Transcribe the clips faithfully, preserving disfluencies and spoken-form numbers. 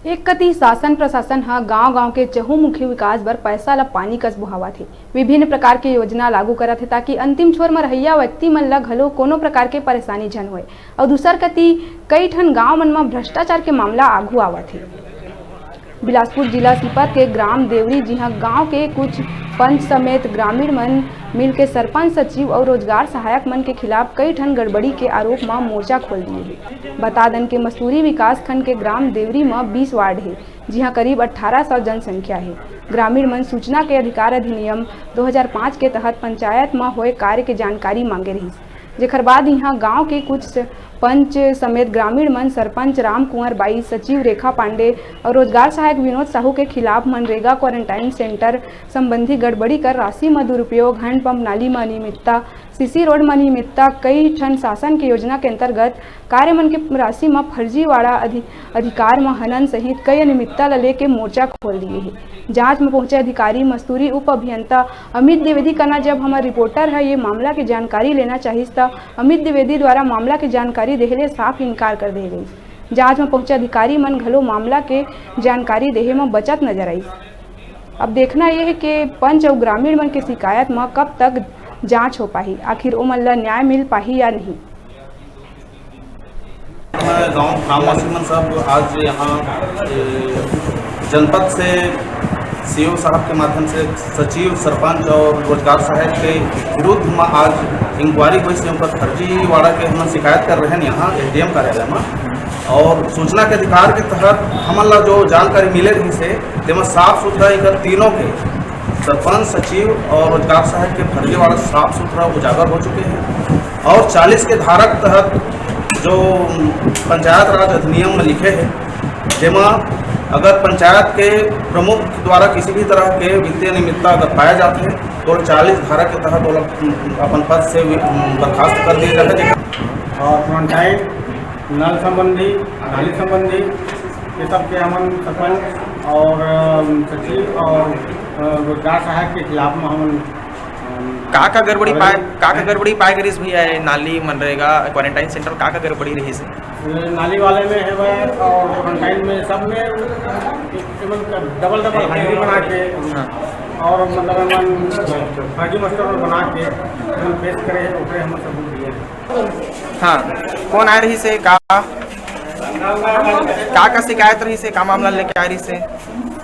एक कति शासन प्रशासन ह गांव-गांव के चहुमुखी विकास बर पैसा ल पानी कस बोहावत हे, विभिन्न प्रकार के योजना लागू करत हे, ताकि अंतिम छोर म रहइया व्यक्ति मन ल घलो कोनो प्रकार के परेशानी झन होय। अउ दूसर कति कई ठन गांव मन म भ्रष्टाचार के मामला आघू आवत हे। बिलासपुर जिला सीपत के ग्राम देवरी, जिहां गांव के कुछ पंच समेत ग्रामीण मन मिलके सरपंच, सचिव अउ रोजगार सहायक मन के खिलाफ कई ठन गड़बड़ी के आरोप म मोर्चा खोल दिए हे। बता दन के मस्तूरी विकास खंड के ग्राम देवरी म बीस वार्ड हे, जिहां करीब अट्ठारह सौ जनसंख्या हे। ग्रामीण मन सूचना के अधिकार अधिनियम दो हज़ार पाँच के तहत पंचायत म होए कार्य के जानकारी मांगे रहिस, जेखर बाद इहां गांव के कुछ स-, पंच समेत ग्रामीण मन सरपंच रामकुंवर बाई, सचिव रेखा पांडे अउ रोजगार सहायक विनोद साहू के खिलाफ मनरेगा क्वारंटाइन सेंटर संबंधी गड़बड़ी कर राशि म दुरुपयोग, हैंडपंप नाली म अनियमितता, सीसी रोड म अनियमितता, कई ठन शासन के योजना के अंतर्गत कार्य मन के राशि म फर्जीवाड़ा, अधि-, अधिकार म हनन सहित कई अनियमितता ल लेके मोर्चा खोल दिए हे। जांच म पहुंचे अधिकारी मस्तूरी उप अभियंता अमित द्विवेदी कना जब हमर रिपोर्टर ह ये मामला के जानकारी लेना चाहिस, त अमित द्विवेदी द्वारा मामला के जानकारी देहे ले साफ इनकार कर दे गई। जांच म पहुंचे अधिकारी मन घलो मामला के जानकारी देहे म बचत नजर आइस। अब देखना ये हे कि पंच अउ ग्रामीण मन के शिकायत म कब तक जांच हो पाही, आखिर ओमन ल न्याय मिल पाही या नहीं। गांव ग्रामवासी मन सब आज यहाँ, ए, जनपद से सीईओ साहब के माध्यम से सचिव, सरपंच और रोजगार सहायक के विरुद्ध में आज इंक्वायरी हुई से उनका फर्जीवाड़ा के हम शिकायत कर रहे हैं यहाँ एसडीएम कार्यालय में। और सूचना के अधिकार के तहत हमन ला जो जानकारी मिले रही से, तेमा साफ सुथरा इकर तीनों के, सरपंच, सचिव और रोजगार सहायक के फर्जीवाड़ा साफ सुथरा उजागर हो चुके हैं। और चालीस के धारा के तहत जो पंचायत राज अधिनियम में लिखे हैं, जेमा अगर पंचायत के प्रमुख द्वारा किसी भी तरह के वित्तीय अनियमितता अगर पाया जाता है, तो चालीस धारा के तहत ओला अपन पद से वि-, बर्खास्त कर दिया जाता है। और क्वारंटाइन, नल संबंधी, नाली संबंधी, ये सब के हमन सरपंच और, अम, सचिव और, अ, रोजगार सहायक के खिलाफ में हमन, अम, का का गड़बड़ी आवेदन पाए, का का है। गड़बड़ी पाए गिरिस भैया, ये नाली, मनरेगा, क्वारंटाइन सेंटर, का का गड़बड़ी रहिस हे? ये नाली वाले में है वह, और क्वारंटाइन में, सब में केवल डबल डबल हाजिरी बना के, हाँ। और मतलब हमन फर्जी मास्टर बना के हमन पेश करे हैं, ओकरे हमन सबूत दिए हैं। हाँ, कौन आए रहिस हे, का, का, का शिकायत रहिस हे, का मामला लेके आए रहिस हे?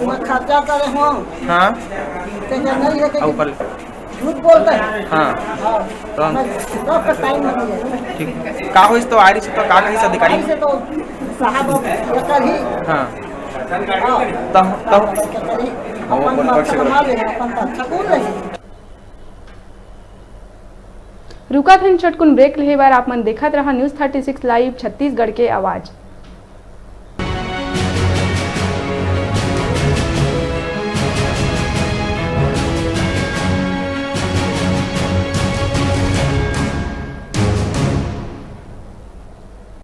मैं खर्चा करे हूँ। हाँ। तेकर नहीं है कि आ, ऊपर। झूठ बोलते हैं। हाँ। हाँ। तो मैं सबका टाइम लग गया। ठीक। का होइस तो आए रहिस तो का कहिस अधिकारी? ऐसे तो साहब वो कर ही। हाँ। हाँ। तब, तब कर ही। अपन बात कमा ले, अपन बात सकून ले। रुकत हन छोटकुन ब्रेक लेहे बर, आप मन देखत रहा news thirty six live Chhattisgarh के आवाज़।